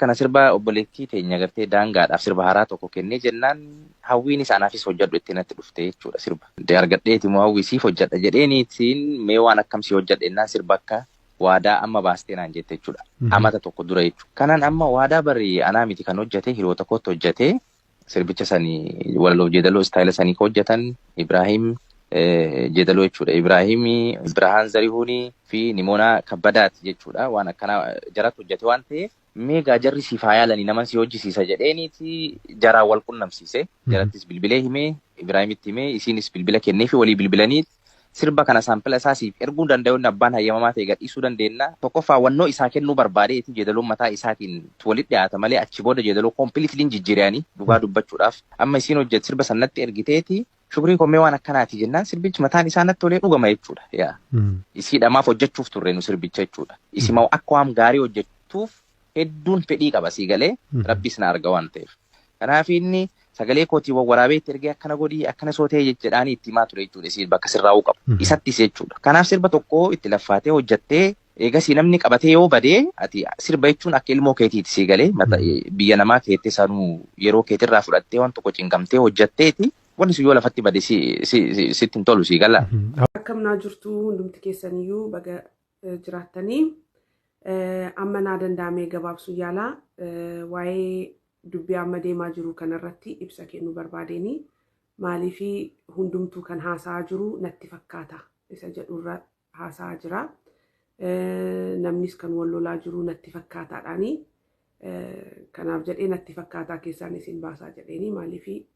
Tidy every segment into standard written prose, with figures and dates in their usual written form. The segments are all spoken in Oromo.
Kana sirba obboleettii teenya gartee daangaadhaaf sirba haaraa tokko kennee jennaan, hawwiin anaafis hojjedhu itti natti dhufte jechuudha sirba. De argadheeti moo hawwii siif hojjedha jedheeniitiin, mee waan akkam si hojjedha jennaan, sirba akka waadaa amma baastee naan jette jechuudha. Amata tokko dura jechuudha. Kanaan amma waadaa bari anaa miti kan hojjete, hiriyoota kootti hojjete. Sirbicha sanii walaloof jeedaloo style sanii ka hojjetan Ibraahim jeedaloo jechuudha. Ibraahim Birahaan Zarihuunii fi Nimoonaa Kabbadaati jechuudha. Waan akkana jaratti hojjete waan ta'eef, meegaa jarri siif haa yaalanii, nama si hojjisiisa jedheeniiti jaraan wal qunnamsiise. Jarattis bilbilee himee, Ibraahimitti himee, isiinis bilbila kenneefi walii bilbilanii sirba kana sample isaa siif erguu danda'u, abbaan hayyamamaa ta'e gadhiisuu dandeenya. Tokkoffaa wannoo isaa kennuu barbaadeeti, jeedaloon mataa isaatiin walitti dhiyaata malee achi booda jeedaloo completely jijjiiranii dhugaa dubbachuudhaaf amma isiin hojjet sirba sanatti ergiteeti, shukrii kommee waan akkanaati jennaan, sirbichi mataan isaa natti tolee dhugama jechuudha. Yaa. Isii dhamaaf hojjechuuf turre nu sirbicha jechuudha. Isima akka waan gaarii hojjechuuf hedduun fedhii qaba sii galee, rabbis na arga waan ta'eef. Kanaaf inni sagalee kootii waraabee itti ergee, akkana godhii, akkana soo ta'e jedhaanii itti himaa ture jechuudha, isiin bakka sirraa'uu qabu. Isattis jechuudha. Kanaaf sirba tokko itti laffaatee hojjettee eegasii namni qabatee yoo badee, ati sirba jechuun akka ilmoo keetiiti sii galee, biyya namaa keettee sanuu yeroo keetirraa fudhattee waan tokko cinqamtee hojjetteeti, wanni sun yoo lafatti bade sitti hin tolu sii gala. Akkam naa jirtu hundumti keessaniyyuu? Baga jiraattanii. Amma naa danda'amee gabaabsuu yaalaa, waa'ee dubbii amma deemaa jiru kanarratti ibsa kennuu barbaadeenii, maaliifi hundumtuu kan haasa'aa jiru natti fakkaata isa jedhurra haasa'aa jira. Namnis kan wal lolaa jiru natti fakkaataadhaani. Kanaaf jedhee natti fakkaataa keessaan isin baasaa jedheeni, maaliifi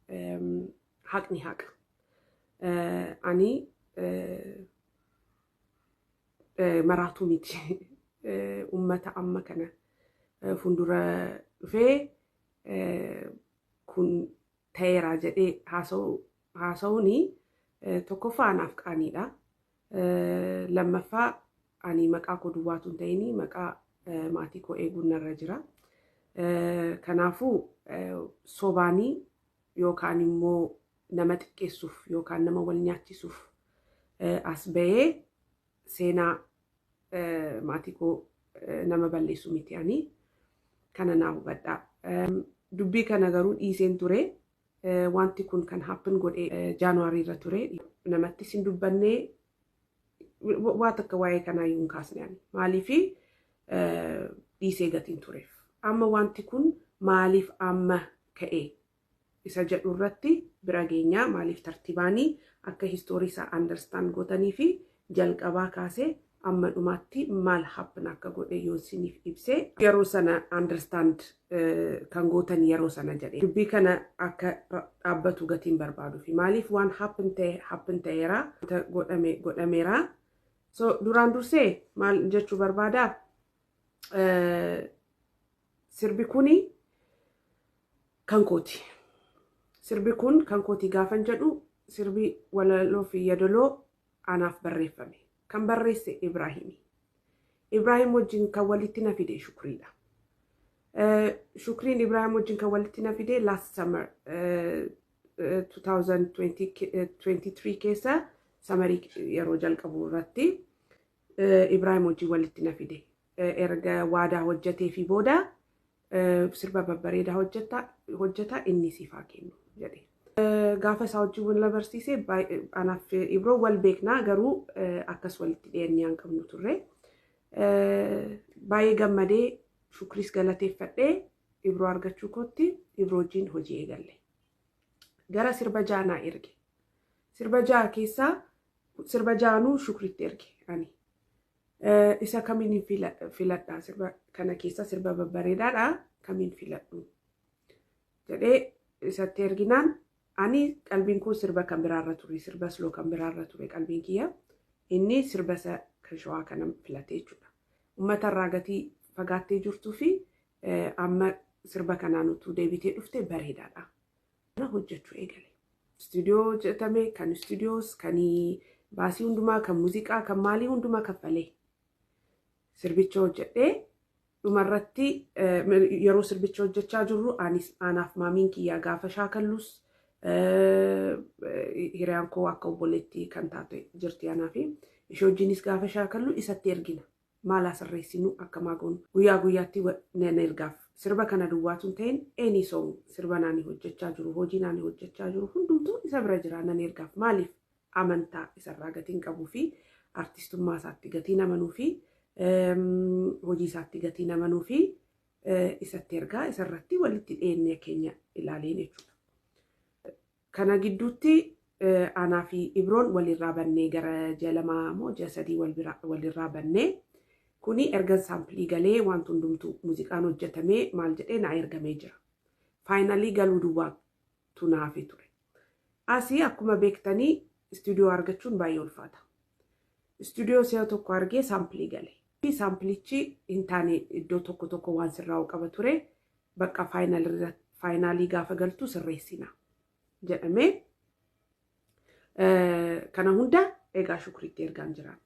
haqni haqa. Ani maraatuu miti. Ummata amma kana fuuldura dhufee kun ta'eera jedhee haasa'uun tokkoffaa anaaf qaaniidha. Lammaffaa ani maqaa koo duwwaatu hin ta'in, maqaa maatii koo eeguun narra jira. Kanaafuu sobaanii yookaan immoo nama xiqqeessuuf yookaan nama wal nyaachisuuf as ba'ee seenaa maatii koo nama balleessu miti ani, kana naa hubadhaa. Dubbii kana garuu dhiiseen ture. Wanti kun kan happen godhee Jaanuwaarii irra ture. Namattis hin dubbannee, waa takka waa'ee kanaa iyyuu hin kaasne ani. Maaliifi dhiisee gatiin tureef. Amma wanti kun maaliif amma ka'e isa jedhu irratti bira geenyaa, maaliif tartiibaanii akka history isaa understand gootanii fi jalqabaa kaasee amma dhumaatti maal happen akka godhe yoo isiniif ibsee, yeroo sana understand kan gootan yeroo sana jedhe. Dubbii kana akka dhaabbatu gatiin barbaadu fi maaliif waan happen ta'e happen ta'eera, godhame godhameera. So duraan dursee maal jechuu barbaada? Sirbi kuni kan kooti. Sirbi kun kan kooti gaafan jedhu, sirbi walaloo fi yadaloo anaaf barreeffame. Kan barreesse Ibraahimi. Ibraahim wajjin kan walitti na fide Shukriidha. Shukriin Ibraahim wajjin kan walitti na fide last summer 2023 keessa, summerii yeroo jalqabu irratti Ibraahim wajjin walitti na fide. Erga waadaa hojjetee fi booda sirba babbareedaa hojjeta, inni siif haa kennu jedhe. Gaafa isaa wajjin wal barsiise, anaaf Ibroo wal beeknaa, garuu akkas walitti dhiyeennee hin qabnu turre. Baay'ee gammadee, Shukriis galateeffadhee, Ibroo argachuu kootti Ibroo wajjin hojii eegalle. Gara sirba jaanaa erge. Sirba ja'a keessaa sirba jaanuu Shukritti erge ani. Isa kamiin filadhaa, sirba kana keessa sirba babbareedaadha, kamiin filadhu jedhee isatti erginaan, ani qalbiin koo sirba kan biraarra ture, sirba slow kan biraarra ture qalbiin kiyya. Inni sirba isa kan shawaa kana filate jechuudha. Uummata irraa gatii fagaattee jirtuu fi amma sirba kanaan utuu deebitee dhufte bareedaadha. Hojjechuu eegale. Istuudiyoo hojjetame, kan istuudiyoos, kan baasii hundumaa, kan muuziqaa, kan maalii hundumaa kaffalee sirbicha hojjedhee, dhumarratti yeroo sirbicha hojjechaa jirru anis anaaf maamiin kiyyaa gaafa shaakallus, hiriyaan koo akka obboleettii kan taate jirti anaa fi ishee wajjinis gaafa shaakallu isatti ergina. Maal asirreessinu, akka maa goonu, guyyaa guyyaatti nan ergaaf. Sirba kana duwwaatu hin ta'in, any song, sirba naani hojjechaa jiru, hojii naani hojjechaa jiru hundumtuu isa bira jira, nan ergaaf. Maaliif? Amantaa isarraa gatiin qabuu fi artistummaa isaatti gatiin amanuu fi hojii isaatti gatiin amanuu fi isatti ergaa, isarratti walitti dhiyeenya keenya ilaaleen jechuudha. Kana gidduutti anaa fi Ibroon walirraa bannee, gara ji'a 2 moo ji'a 3 walirraa bannee. Kuni ergan sample galee, wanti hundumtuu muuziqaan hojjetamee maal jedhee naa ergamee jira. Final galuu duwwaatu naafee ture. Asii akkuma beektanii istuudiyoo argachuun baay'ee ulfaata. Istuudiyoo si'a tokko argee sample gale. Sampleichi hin taane, iddoo tokko tokko waan sirraa'u qaba ture. Bakka final gaafa galtu sirreessina jedhamee, kana hunda egaa Shukriitti ergaan jira.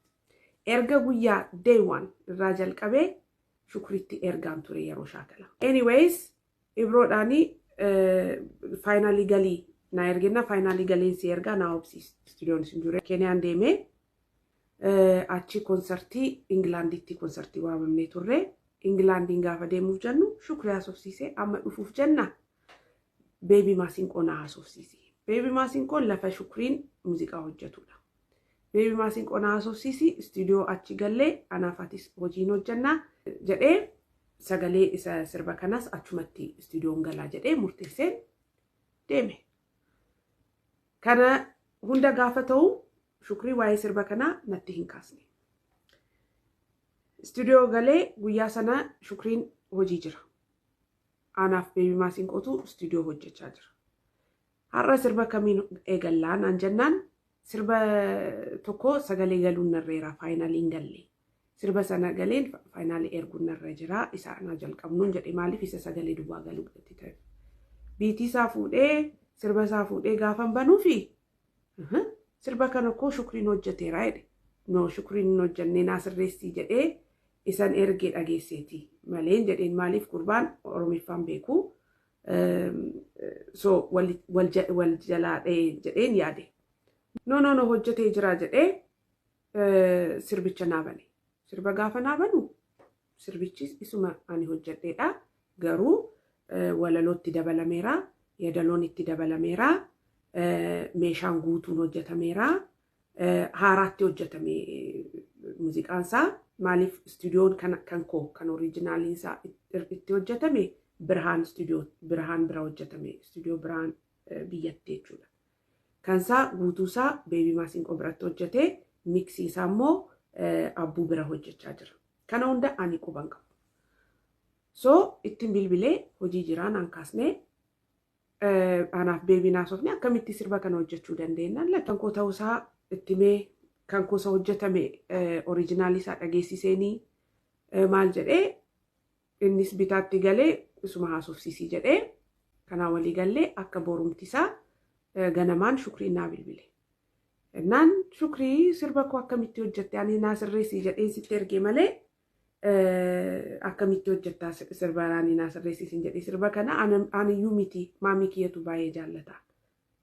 Erga guyyaa day one irraa jalqabee Shukriitti ergaan ture yeroo shaakala. Anyways, Ibroodhaanii final galii naa ergenna, final galeensi ergaa naa obsiis, istuudiyoon isin jiru. Keeniyaan deemee achi konsertii Ingilaanditti konsertii waamamnee turre. Ingilaandiin gaafa deemuuf jennu Shukrii haasofsiisee, amma dhufuuf jenna, Beebii Maasinqoo na haasofsiise. Beebii Maasinqoon lafa Shukriin muuziqaa hojjetudha. Beebii Maasinqoo na haasofsiisi, istuudiyoo achi gallee anaaf atis hojiin hojjannaa jedhee, sagalee isa sirba kanas achumatti istuudiyoon galaa jedhee murteessee deeme. Kana hunda gaafa ta'u Shukrii waa'ee sirba kanaa natti hin kaasne. Istuudiyoo galee guyyaa sana Shukriin hojii jira. Anaaf Beebii Maasinqootu istuudiyoo hojjechaa jira. Har'a sirba kamiin eegallaa naan jennaan, sirba tokko sagalee galuun narreera, finaliin galle. Sirba sana galeen final erguun narra jira, isa anaa jalqabnuun jedhe. Maaliif? Isa sagalee duwwaa galuu itti ta'e. Beat isaa fuudhee, sirba isaa fuudhee gaafan banuufi, "Sirba kana koo Shukriin hojjeteera," jedhe. "No, Shukriin hin hojjennee, naa sirreessii jedhee isan ergee dhageesseeti maleen," jedheen. Maaliif? Gurbaan Oromiffaan beeku. So wal jalaa dha'ee jedheen yaade. "No, no, no, hojjetee jira," jedhee sirbicha naa bane. Sirba gaafa naa banu sirbichi isuma ani hojjedheedha. Garuu walalootti dabalameera, yeedaloon itti dabalameera, meeshaan guutuun hojjetameera, haaraatti hojjetame muuziqaan isaa. Maaliif? Istuudiyoon kan koo kan originaliin isaa itti hojjetame Birhaan istuudiyoo Birhaan bira hojjetame, istuudiyoo Birhaan biyyatti jechuudha. Kan isaa guutuusaa Beebii Maasinqoo biratti hojjete, mix isaa immoo Abbuu bira hojjechaa jira. Kana hunda ani quban qabu. So ittiin bilbilee, hojii jiraa, naan kaasnee. Anaaf Beebii naasofne, akkamitti sirba kana hojjechuu dandeenya? Kan koo ta'uusaa itti mee, kan kuusa hojjetame original isaa dhageessiseenii maal jedhee, innis bitaatti galee isuma haasofsiisii jedhee, kanaa walii gallee akka borumti isaa ganamaan Shukrii naa bilbile. Naan, "Shukrii, sirba koo akkamitti hojjette? Ani naa sirreessii jedheen sitti ergee malee akkamitti hojjettaa sirba ani naa sirreessisin jedhee? Sirba kana aniyyuu miti, maamii kiyyatu baay'ee jaallata.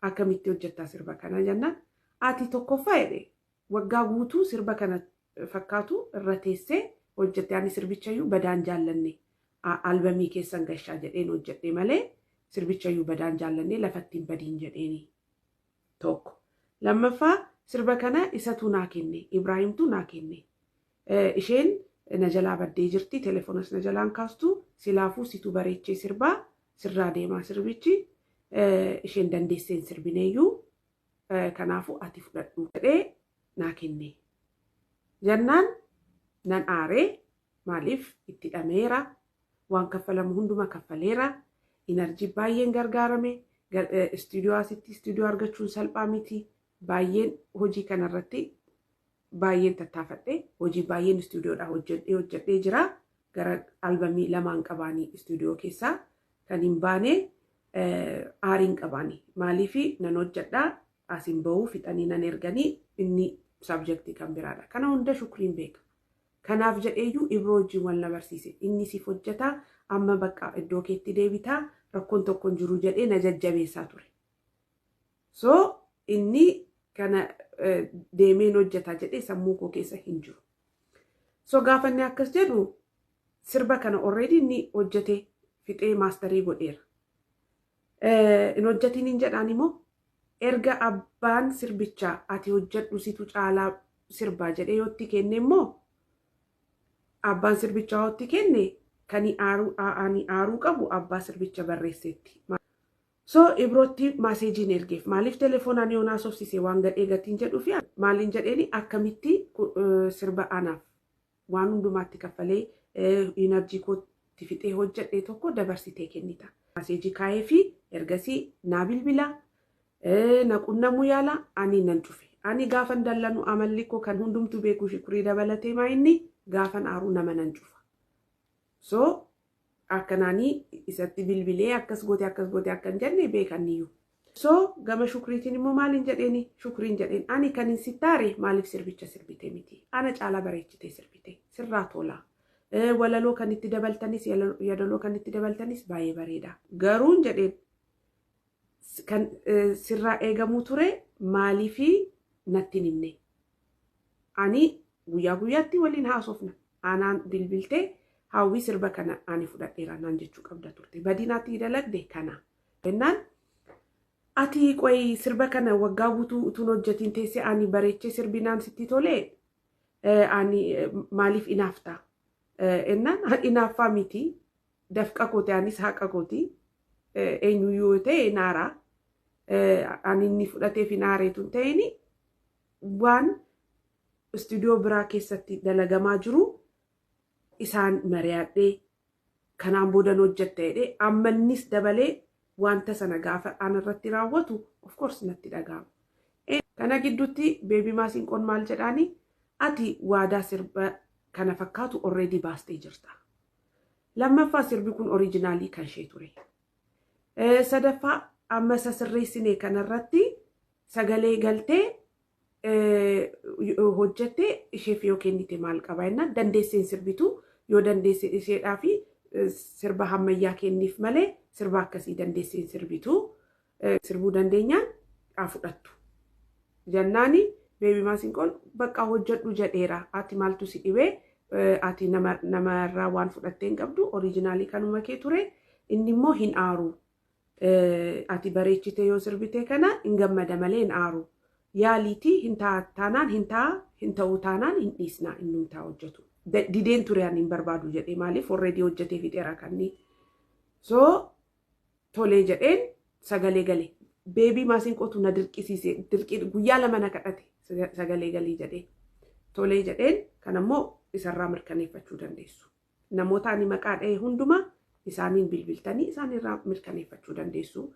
Akkamitti hojjettaa sirba kana?" jennaan, "Ati tokkoffaa," jedhe, "waggaa guutuu sirba kana fakkaatu irra teessee hojjette. Ani sirbichayyuu badaan jaallanne, albamii keessan gashaa jedheen hojjedhe malee sirbichayyuu badaan jaallanne, lafatti hin badiin jedheeni. Tokko. Lammaffaa, sirba kana isatu naa kenne, Ibraahimtu naa kenne. Isheen na jalaa baddee jirti, teleefoonas na jalaan kaastu, silaafuu situ bareechee sirbaa sirraa deemaa sirbichi, isheen dandeesseen sirbineeyyuu, kanaafuu ati fudhadhu jedhee naa kenne." Jennaan nan aaree. Maaliif? Itti dhameera, waan kaffalamu hunduma kaffaleera, energy baay'een gargaarame, istuudiyoo asitti istuudiyoo argachuun salphaa miti, baay'een hojii kanarratti baay'een tattaafadhe, hojii baay'een istuudiyoodhaa hojjedhee hojjedhee jira. Gara albamii lamaan qabaanii istuudiyoo keessaa kan hin baane, aariin qabaanii. Maaliif? Nan hojjedhaa, asiin bahuu fixanii nan erganii, inni subject kan biraadha. Kana hunda Shukriin beeka. Kanaaf jedheeyyuu Ibroo wajjin wal na barsiise. Inni siif hojjetaa, amma bakka iddoo keetti deebitaa, rakkoon tokko hin jiru jedhee na jajjabeessaa ture. So inni kana deemeen hojjeta jedhee sammuu koo keessa hin jiru. So gaafa inni akkas jedhu sirba kana already inni hojjete Fixee maastarii godheera. Hin hojjetiin hin jedhaan immoo erga abbaan sirbichaa ati hojjedhu situ caalaa sirbaa jedhee yoo itti kenne immoo abbaan sirbichaa yoo itti kenne kan ani aaruu qabu abbaa sirbicha barreesseetti. So Ibrootti maaseejiin ergeef maaliif telefoonaan yoo naasofsise waan gadhee gatiin jedhuu fi maaliin jedheeni akkamitti sirba anaaf waan hundumaatti kaffalee enerjii kootti fixee hojjedhe tokko dabarsitee kennita. Maaseejii kaa'ee fi ergasii naa bilbila na qunnamuu yaala ani nan cufe. Ani gaafan dallanu amalli koo kan hundumtuu beeku Shukrii dabalatee maa inni gaafan aaruu nama nan cufa. So akkanaanii isatti bilbilee akkas goote akkas goote akkan jenne beekaniyyuu. So gama Shukriitiin immoo maaliin jedheeni Shukriin jedheen ani kan hin sittaare maaliif sirbicha sirbite miti. Ana caalaa bareechitee sirbite sirraa tola. Walaloo kan itti dabaltanis yadaloo kan itti dabaltanis baay'ee bareeda. Garuun jedheen kan sirraa eegamuu ture maaliifi natti hin himne. Ani guyyaa guyyaatti waliin haasofna. Anaan bilbiltee Hawwii sirba kana ani fudhadheera naan jechuu qabda turte. Badinaatti dalagde kana. Jennaan ati qoyi sirba kana waggaa guutuu utuun hojjetiin teessee ani bareechee sirbinaan sitti tolee ani maaliif inaafta? Ennaan inaaffaa miti. Dafqa kooti anis haqa kooti. Eenyuyyuu yoo ta'e naaraa. Ani inni fudhateef naareetu hin ta'in waan istuudiyoo biraa keessatti dalagamaa jiru isaan mari'adhee kanaan boodan hojjetta jedhee ammannis dabalee wanta sana gaafa anarratti raawwatu of course natti dhaga'ama. Kana gidduutti Beebii Maasinqoon maal jedhaani ati waadaa sirba kana fakkaatu already baastee jirta. Lammaffaa sirbi kun oriijinaalii kan ishee ture. Sadaffaa amma isa sirreessine kanarratti sagalee galtee hojjette isheef yoo kennite maal qaba jennaan dandeesseen sirbitu yoo dandeesse isheedhaa fi sirba hammayyaa kenniif malee sirba akkasii dandeesseen sirbitu sirbuu dandeenyaan haa fudhattu. Jennaani Beebii Maasinqoon bakka hojjedhu jedheera ati maaltu si dhibee ati namarraa waan fudhattee hin qabdu oriijinaalii kanuma kee ture inni immoo hin aaru. Ati bareechite yoo sirbite kana hin gammada malee hin aaru. Yaaliitii hin taanaan hin ta'a hin ta'uu taanaan hin dhiisna inni hin ta'a hojjetu. Dideen ture ani hin barbaadu jedhee maaliif already hojjetee fixeera kanni. So tolee jedheen sagalee gale. Beebii Maasinqootu na dirqisiise dirqii guyyaa 2 na kadhate sagalee galii jedhee. Tolee jedheen kanammoo isarraa mirkaneeffachuu dandeessu. Namoota ani maqaa dha'e hundumaa isaaniin bilbiltanii isaanirraa mirkaneeffachuu dandeessu.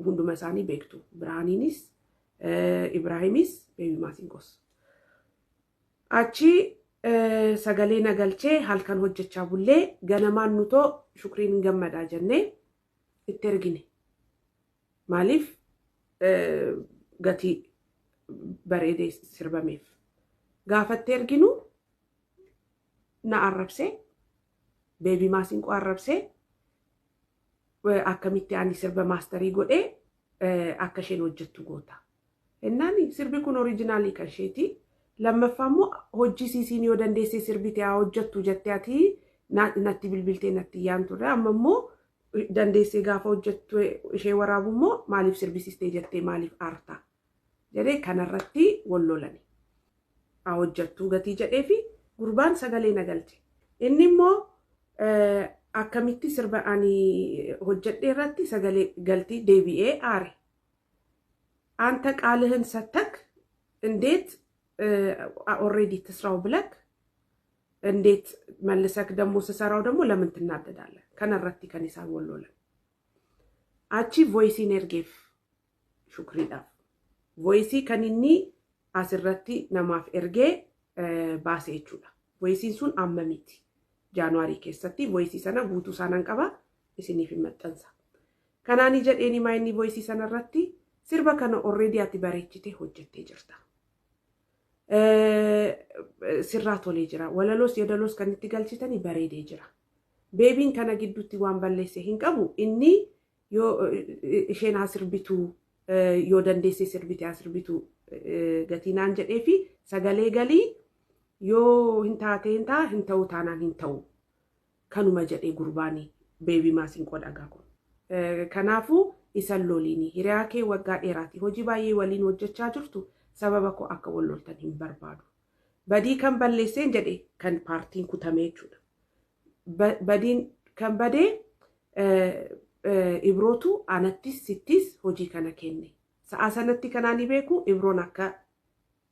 Hunduma isaanii beektu. Birhaaniinis, Ibraahimis, Beebii Maasinqoos. Achi sagalee na galchee halkan hojjechaa bullee ganamaan nutoo Shukriin hin gammadaa jennee itti ergine. Maaliif gatii bareedee sirbameef. Gaafatti erginu na arrabsee Beebii Maasinqoo arrabsee akkamitti ani sirba maastarii godhee akka isheen hojjettu goota. Innaan sirbi kun oriijinaalii kan isheeti. Lammaffaa immoo hojjisiisiin yoo dandeessee sirbite haa hojjettu jettee ati natti bilbiltee natti iyyaan turre. Amma immoo dandeessee gaafa hojjettu ishee waraabu immoo maaliif sirbisiistee jettee maaliif aarta jedhee kanarratti wal lolani. Haa hojjettu gatii jedhee fi gurbaan sagalee na galche. Inni immoo akkamitti sirba ani hojjedhe irratti sagalee galtii deebi'ee aare. አንተ ቃልህን ሰተክ እንዴት ኦልሬዲ ትስራው ብለክ እንዴት መልሰክ ደግሞ ስሰራው ደግሞ ለምን ትናደዳለህ? Kanarratti kan isaan wal lolan. Achi voisiin ergeef Shukriidhaaf. Voisii kan inni asirratti namaaf ergee baase jechuudha. Voisiin sun amma miti. Jaanuwaarii keessatti voisii sana guutuu isaanan qaba isiniif hin maxxansa. Kanaani jedheeni maa inni voisii sanarratti sirba kana already ati bareechitee hojjettee jirta. Sirraa tolee jira. Walaloos yadaloos kan itti galchitanii bareedee jira. Beebiin kana gidduutti waan balleesse hin qabu. Inni yoo isheen haa sirbitu yoo dandeessee sirbite haa sirbitu gatii naan jedhee fi sagalee galii yoo hin taate hin ta'a hin ta'u taanaan hin ta'u. Kanuma jedhee gurbaanii Beebii Maasinqoo dhagaa kun. Kanaafuu isan loliini hiriyaa kee waggaa dheeraati hojii baay'ee waliin hojjechaa jirtu, sababa koo akka wal loltan hin barbaadu. Badii kan balleesseen jedhe kan paartiin kutame jechuudha. Badiin kan badee Ibrootu anattis sittis hojii kana kenne. Sa'a sanatti kanaan beeku Ibroon akka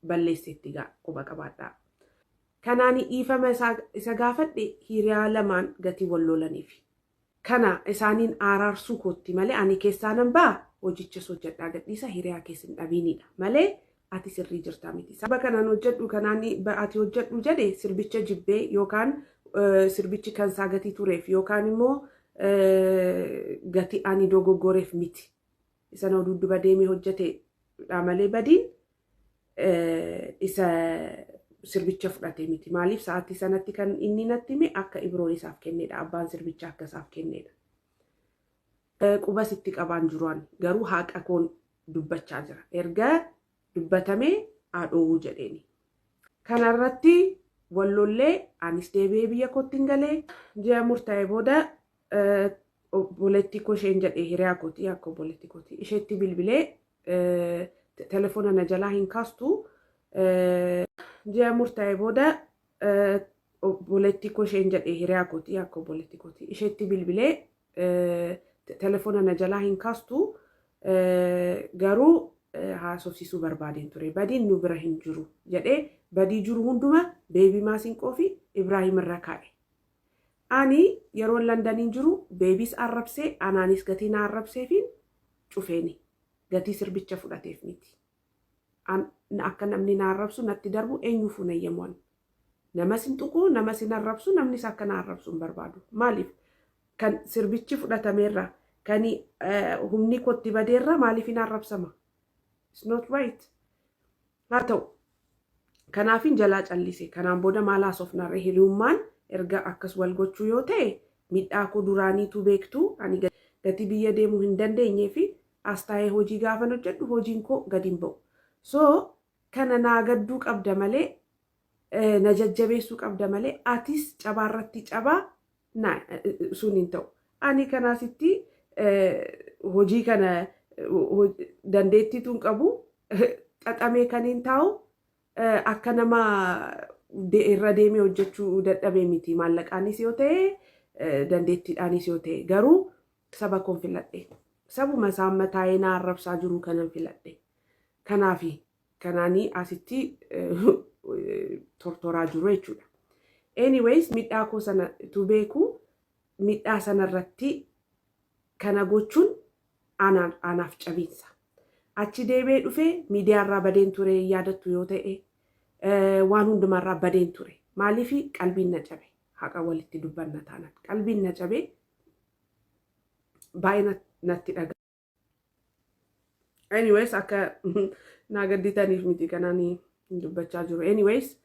balleessetti quba qabaadhaa. Kanaan dhiifama isa gaafadhe hiriyaa lamaan gatii wal lolaniif. Kana isaaniin araarsuu kootti malee ani keessaa nan ba'a, hojichas hojjedhaa gadhiisa, hiriyaa keessa hin dhabiinidha malee ati sirrii jirtaa miti. Saba kanaan hojjedhu, kanaan ati hojjedhu jedhe sirbicha jibbee yookaan sirbichi kan isaa gatii tureef yookaan immoo gatii ani dogoggoreef miti. Isa na dudduba deemee hojjetedha malee badiin isa sirbicha fudhate miti. Maaliif, sa'aatii sanatti kan inni natti hime akka Ibroon isaaf kennedha. Abbaan sirbicha akka isaaf kennedha. Qubas itti qabaan jiruan garuu haqa koon dubbachaa jira. Erga dubbatamee haadhoowuu jedheeni. Kanarratti wallollee anis deebi'ee biyya kootti hin galee. Ji'a murtaa'e booda obboleettii koo isheen jedhee, hiriyaa kooti, akka obboleettii kooti, isheetti bilbilee telefoona na jalaa hin kaastu. Ji'a murtaa'e booda obboleettii koo isheen jedhee, hiriyaa kooti, akka obboleettii kooti, isheetti bilbilee telefoona na jalaa hin kaastu, garuu haasofsiisuu barbaadeen ture. Badiin nu bira hin jiru jedhee badii jiru hunduma Beebii Maasinqoo fi Ibraahim irra kaa'e. Ani yeroon Londaniin jiru Beebiis arrabsee anaanis gatii na arrabseefiin cufeeni. Gatii sirbicha fudhateef miti. Akka namni na arrabsu natti darbu eenyuufuu nayyamuan. Namas hin tuqu, namas hin arrabsu, namnis akka na arrabsu hin barbaadu. Maaliif? Kan sirbichi fudhatameerra, kan humni kotti badeerra maaliif hin arrabsama? It's not right. Haa ta'u. Kanaafin jalaa callise. Kanaan booda maal haasofnarre? Hiriyummaan erga akkas wal gochuu yoo ta'e, miidhaa koo duraaniitu beektu, ani gatii biyya deemuu hin dandeenyee fi as taa'ee hojii gaafan hojjedhu hojiin koo gadi hin ba'u. So kana naa gadduu qabda malee, na jajjabeessuu qabda malee, atis cabaarratti cabaa na sun hin ta'u. Ani kanaasitti hojii kana dandeettiitu hin qabu, xaxamee kan hin taa'u akka nama irra deemee hojjechuu dadhabee miti, maallaqaanis yoo ta'e dandeettiidhaanis yoo ta'e, garuu saba koon filadhe. Sabuma isaan mataa'ee na arrabsaa jiru kanan filadhe. Kanaafi kanaanii asitti tortoraa jiru jechuudha. Anyways, miidhaa koo sana tu beeku, miidhaa sanarratti kana gochuun anaaf cabiinsa. Achi deebi'ee dhufee miidiyaarraa badeen ture, yaadattu yoo ta'e, waan hundumarraa badeen ture. Maaliif? Qalbiin na cabe. Haqa walitti dubbanna taanaan. Qalbiin na cabe, baay'ee natti dhaga. Anyways, akka naa gadditaniif miti kanaan dubbachaa jiru. Anyways,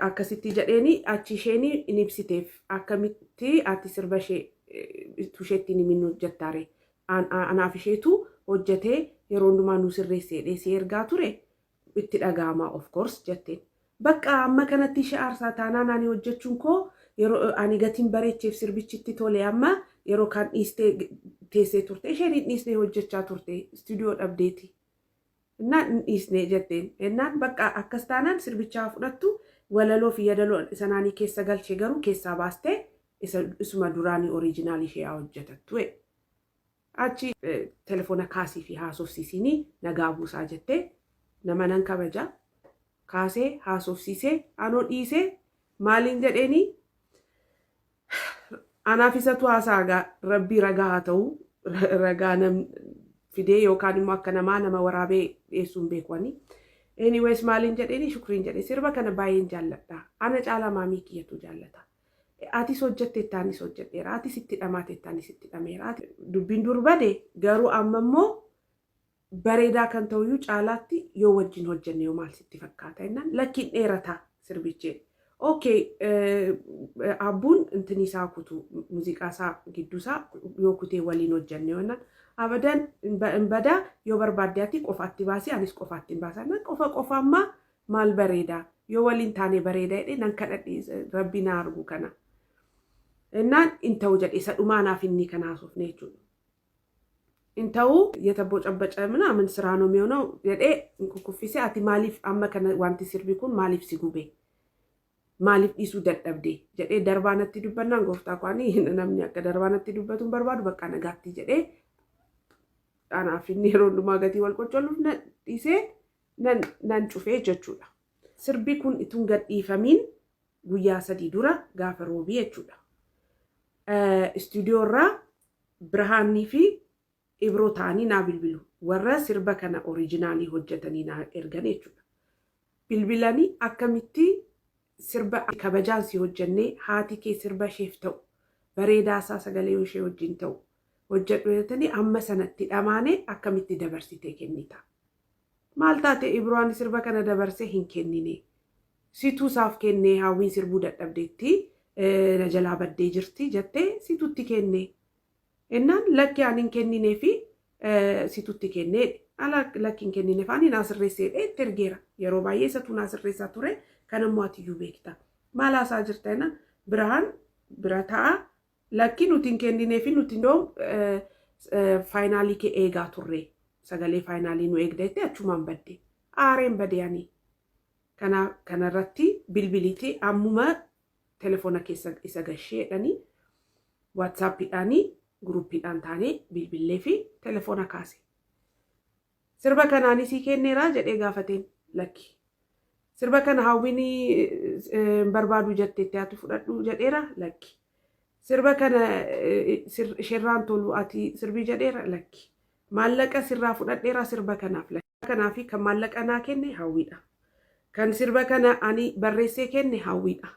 akkasitti jedheeni achi isheen in ibsiteef akkamitti ati sirba ishee tusheetti ni minnu hojjettaare. Anaaf isheetu hojjetee yeroo hundumaa nu sirreessee dheessee ergaa ture, itti dhaga'ama of course jetteen. Bakka amma kanatti ishee aarsaa taanaan ani hojjechuun koo yeroo ani gatiin bareecheef sirbichitti tole, amma yeroo kaan dhiistee teessee turte, isheen hin dhiisnee hojjechaa turte, istuudiyoo dhabdeeti. Innaan hin dhiisnee jetteen. Innaan bakka akkas taanaan sirbichaa fudhattu, walaloo fi yadaloo sanaanii keessa galchee garuu keessaa baastee isuma duraanii original ishee haa hojjetattu. Achi telefoona kaasii fi haasofsiisinii nagaa buusaa jettee, nama nan kabaja. Kaasee haasofsiisee anoo dhiisee maaliin jedheeni, anaaf isatu haasaa, rabbii ragaa haa ta'u, ragaa nam fidee yookaan immoo akka namaa nama waraabee dhiyeessuun beekwani. Anyways, maaliin jedheeni, Shukriin jedhee, sirba kana baay'een jaalladha. Ana caalaa maamii kiyyatu jaallata. Atis hojjette, ittaanis hojjedheera. Atis itti dhamaate, ittaanis itti dhameera. Dubbiin dur bade, garuu amma immoo bareedaa kan ta'uyyuu caalaatti yoo wajjin hojjenne yoo maal sitti fakkaata jennaan, lakkiin dheerataa sirbichee. Okay, abbuun intini isaa kutu, muuziqaa isaa gidduu isaa yoo kutee waliin hojjenne yoo, abadan hin badaa, yoo barbaadde ati qofaatti baasii, anis qofaatti hin baasa. Qofa qofa ammaa maal bareedaa, yoo waliin taane bareeda jedhee nan kadhadhe, rabbi na argu kana. Innaan in ta'u jedhe, isa dhumaa naaf inni kan haasofne jechuudha. In ta'u, የተቦጨበጨ ምናምን ስራ ነው የሚሆነው jedhee kuffisee. Ati maaliif amma kana, wanti sirbi kun maaliif si gube, maaliif dhiisuu dadhabde jedhee darbaa natti dubbannaan, gooftaa kwaanii, namni akka darbaa natti dubbatu hin barbaadu, bakka nagaatti jedhee, anaaf inni yeroo hundumaa gatii wal qoccolluuf dhiisee nan cufee jechuudha. Sirbi kun itun gadhiifamiin guyyaa 3 dura, gaafa roobii jechuudha. Istuudiyoo irraa Birhaannii fi Ibroo ta'anii naa bilbilu. Warra sirba kana original hojjetanii naa ergan jechuudha. Bilbilanii, akkamitti sirba kabajaan si hojjennee, haati kee sirba isheef ta'u, bareedaa isaa, sagalee ishee wajjin ta'u hojjedhu jettanii, amma sanatti dhamaanee, akkamitti dabarsitee kennita? Maal taate Ibroon, sirba kana dabarsee hin kennine? Situu isaaf kennee, hawwiin sirbuu dadhabdeetti, na jalaa baddee jirti jettee situtti kenne. Innaan, lakki, ani hin kenninee fi situtti kennee, ala lakki, hin kennine, faani naa sirreessee itti ergeera. Yeroo baay'ee isatu naa sirreessaa ture, kan immoo ati iyyuu beekta. Maal haasaa jirta jennaan, Birhaan bira ta'a, lakki, nuti hin kenninee fi nuti indoo final kee eegaa turre, sagalee final nu eegda jettee achumaan badde. Aareen bade ani. Kanarratti bilbiliiti ammuma telefoona keessa isa gashee jedhanii, WhatsAppiidhaanii groupiidhaan taanee bilbillee fi telefoona kaase. Sirba kanaanis sii kenneeraa jedhee gaafateen, lakki. Sirba kana hawwiin hin barbaadu jetteetti ati fudhadhu jedheera, lakki. Sirba kana isheerraan tolu ati sirbii jedheera, lakki. Maallaqa sirraa fudhadheera sirba kanaaf, lakki. Kanaaf kan maallaqa naa kenne hawwiidha. Kan sirba kana ani barreessee kenne hawwiidha.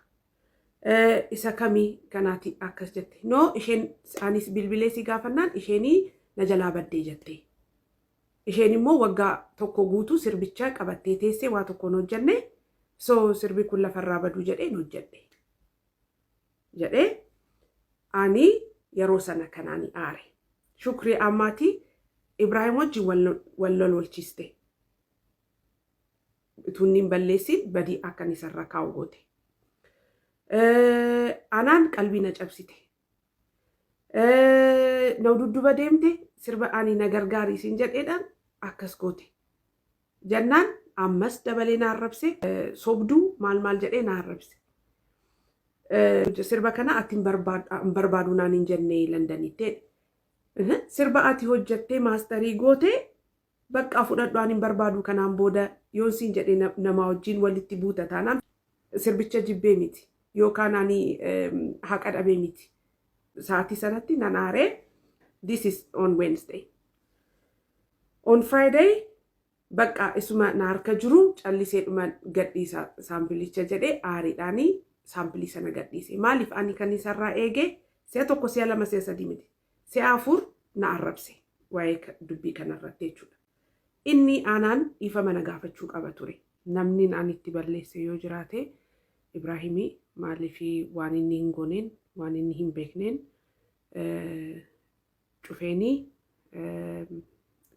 Isa kamii kanaati akkas jette? No, isheen anis bilbilee si gaafannaan isheenii na jalaa baddee jette. Isheen immoo waggaa tokko guutuu sirbicha qabattee teessee waa tokkoon hojjenne, so sirbi kun lafarraa baduu jedheen hojjedhe. Jedhee ani yeroo sana kanaani aare. Shukrii ammaatii Ibraahim wajjin wal lololchiste. Utuu hin balleessin badii akkan isarra kaa'u goote. Anaan qalbii na cabsite. Na dudduba deemte, sirba ani na gargaari siin jedheedhaan akkas goote. Jennaan ammas dabalee na arrabse, sobduu maal maal jedhee na arrabse. Sirba kana ati hin barbaadu naan hin jenne Londanitti. Sirba ati hojjattee master gootee, bakka fudhadhu, ani hin barbaadu kanaan booda yoon siin jedhee, nama wajjin walitti buuta taanaan, sirbicha jibbee miti yookaan ani haqa dhabee miti. Sa'aatii sanatti nan aaree. This is on Wednesday. On Friday bakka isuma na harka jiru callisee dhuma gadhiisa sampleicha jedhee, aariidhaanii sample sana gadhiise. Maaliif ani kan isarraa eege si'a tokko, si'a lama, si'a sadii miti. Si'a afur na arrabse waa'ee dubbii kanarratti jechuudha. Inni aanaan dhiifama na gaafachuu qaba ture. Namni ani itti balleesse yoo jiraate Ibraahimii. Maaliif waan inni hin gooneen, waan inni hin beekneen cufeenii,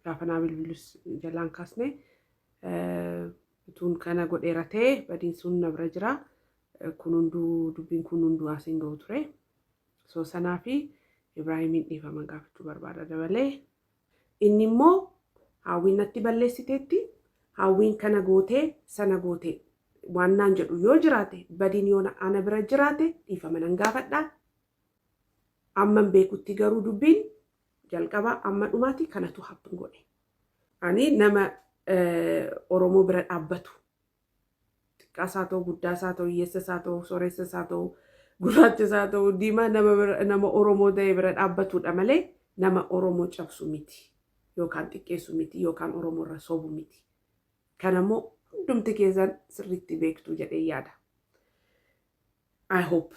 gaafa naa bilbilus jalaan kaasne, utuun kana godheera ta'e badiin sun na bira jira. Kun hunduu, dubbiin kun hunduu asiin ga'u ture. So sanaa fi Ibraahimiin dhiifama gaafachuu barbaada dabalee. Inni immoo hawwiin natti balleessiteetti, hawwiin kana gootee sana gootee waan naan jedhu yoo jiraate, badiin yoo ana bira jiraate, dhiifama nan gaafadha. Amman beekutti garuu dubbiin jalqabaa amma dhumaati kanatu happen godhe. Ani nama Oromoo bira dhaabbatu, xiqqaas haa ta'u, guddaas haa ta'u, hiyyeessas haa ta'u, sooressas haa ta'u, gurraachas haa ta'u, diimaa, nama Oromoo ta'e bira dhaabbatudha malee nama Oromoo cabsu miti yookaan xiqqeessu miti yookaan Oromoo irra sobu miti. Kanammoo hundumti keessan sirriitti beektu jedhee yaada. I hope.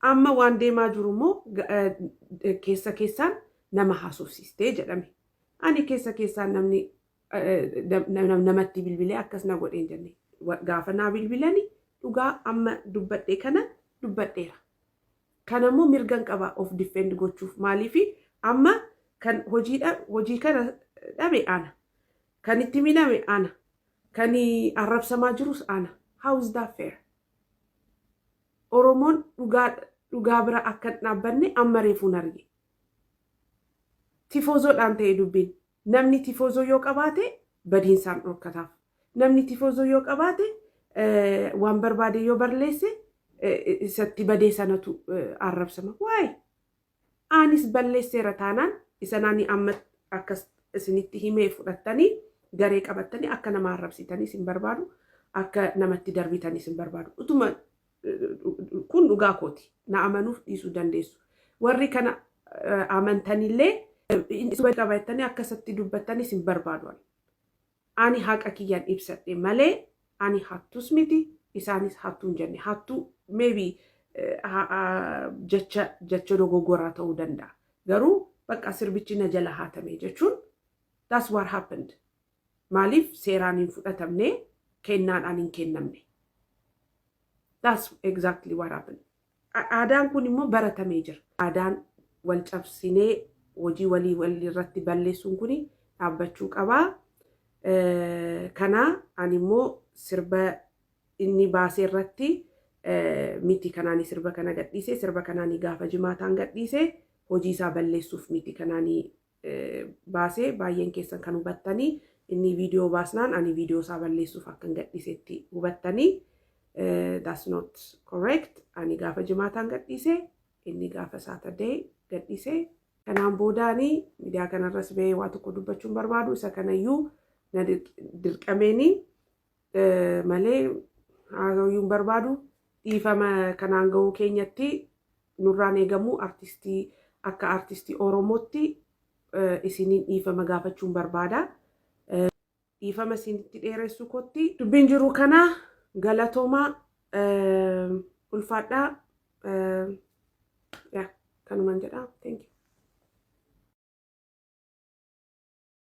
Amma waan deemaa jiru immoo keessa keessaan nama haasofsiistee jedhame. Ani keessa keessaan namni namatti bilbilee akkas na godheen jenne. Gaafa naa bilbilani dhugaa amma dubbadhe kana dubbadheera. Kanammoo mirgan qaba of defend gochuuf. Maaliifi amma kan hojii kana dhabe ana. Kan itti miidhame ana. Kan arrabsamaa jirus ana. How is that fair? Oromoon dhugaa Dhugaa bira akka hin dhaabbanne amma reefuun arge. Tifoozoodhaan ta'e dubbiin. Namni tifoozoo yoo qabaate badiinsaan dhorkataaf. Namni tifoozoo yoo qabaate, waan barbaade yoo barleesse, isatti badee sanatu arrabsama. Waa'ee anis balleesseera taanaan isa naani amma akkas isinitti himee fudhattanii garee qabattanii akka nama arrabsitanii isin barbaadu, akka namatti darbitanii isin barbaadu. Utuma kun dhugaa kooti. Na amanuuf dhiisuu dandeessu. Warri kana amantanillee qabattanii akkasatti dubbattanii isin barbaadu. Ani haqa kiyyaan ibsadhe malee ani hattus miti, isaanis hattuu hin jenne. Hattuu maybe jecha dogoggoraa ta'uu danda'a. Garuu bakka sirbichi na jala haatame jechuun, that's what happened. Maaliif seeraan hin fudhatamne, kennaadhaan hin kennamne? That's exactly what happened. Aadaan kun immoo baratamee jira. Aadaan wal cabsinee hojii walii walirratti balleessuun kun dhaabbachuu qabaa. Kana ani immoo sirba inni baasee irratti miti kanaanii sirba kana gadhiise. Sirba kanaanii gaafa jimaataan gadhiise hojii isaa balleessuuf miti kanaanii baasee. Baay'een keessan kan hubattanii, inni viidiyoo baasnaan ani viidiyoo isaa balleessuuf akkan gadhiisetti hubattanii. That's not correct. Ani gaafa jimaataan gadhiise, inni gaafa Saturday gadhiise. Kanaan boodaanii miidiyaa kanarras bahee waa tokko dubbachuun barbaadu. Isa kanayyuu na dirqameeni malee haasa'uu barbaadu. Dhiifama kanaan gahuu keenyatti nurraan eegamu artistii, akka artistii Oromootti isiniin dhiifama gaafachuun barbaada. Dhiifama isinitti dheeressuu kootti. Dubbiin jiru kana. Galatoomaa, ulfaadhaa. Kanumaan jedha. Thank you.